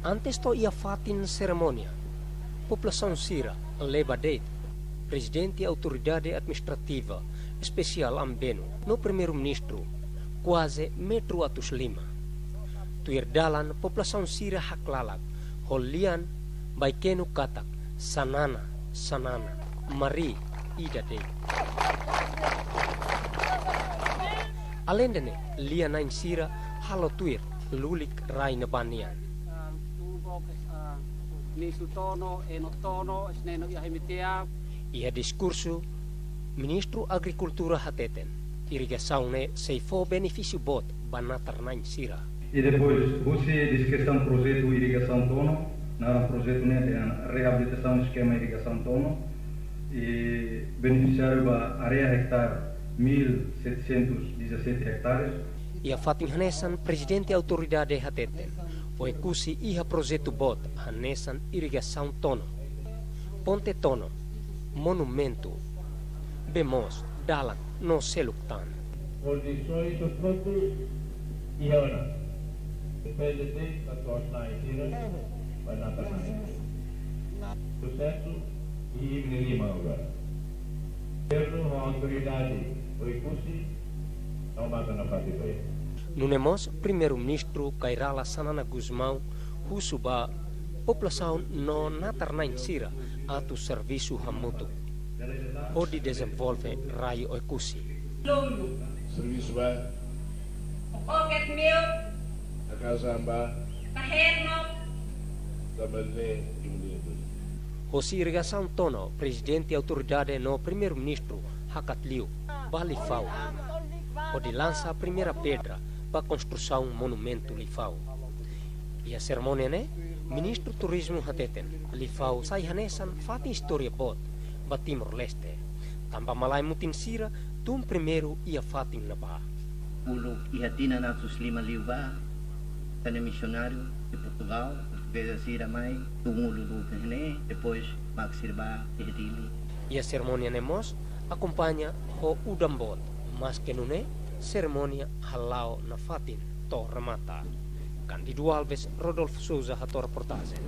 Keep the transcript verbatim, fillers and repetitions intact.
Antes to'o iha fatin serimónia, populasaun sira leba de'it Prezidente Autoridade Administrativa Espesiál Ambeno no Primeiru-Ministru kuaze metru atus lima. Tuir dalan populasaun sira haklalak ho lian baikenu katak Xanana, Xanana, mari ida de'it. Aleinde ne'e, lia-na'in sira halo tuir lulik rai ne'ebá nian. Iha diskursu, Ministru Agrikultura hateten, irrigasaun ne'e sei fó benefísiu boot ba natar-na'in sira. I depois, husi deskrisaun projetu irrigasaun Tono, naran projetu ne'e dehan reabilitasaun eskema irrigasaun Tono, i benefisiáriu ba área hektare mil setecentos dezassete hectares. Iha fatin hanesan, Prezidente Autoridade hateten, Oekusi iha projetu boot hanesan irrigasaun Tono, ponte Tono, monumentu, bee moos, dalan no seluk tan. Kondisaun frutu iha ona. Depende de katuas-na'in sira ba natar-na'in. Susesu i iha-ne'e agora. Governu ho autoridade Oekusi, no mata na fati bai. Nune'e mós, Primeiru-Ministru Kay Rala Xanana Gusmão husu ba populasaun no natar-na'in sira atu servisu hamutuk hodi dezenvolve rai Oekusi. Servisu ba. Pocket milk. Akasa amba. Taherno. Também ne diminu. Hosi irrigasaun Tono, Prezidente Autoridade no Primeiru-Ministru hakat liu ba Lifau, hodi lansa primeira pedra ba konstrusaun monumentu Lifau. Iha serimónia ne'e, Ministru Turizmu hateten, Lifau sai hanesan fatin istória boot ba Timor-Leste, tanba malae mutin sira tun primeiru iha fatin ne'ebá. Uluk iha tinan atus lima liubá, tan misionáriu de Portugal, portugeza sira mai, tun uluk iha-ne'e, depois mak sira bá iha Dili. Iha serimónia ne'e mós akompaña ho udan boot, maske nune'e serimónia hala'o nafatin to'o remata. Cândido Alves, Rodolfo Sousa, hato'o reportajen.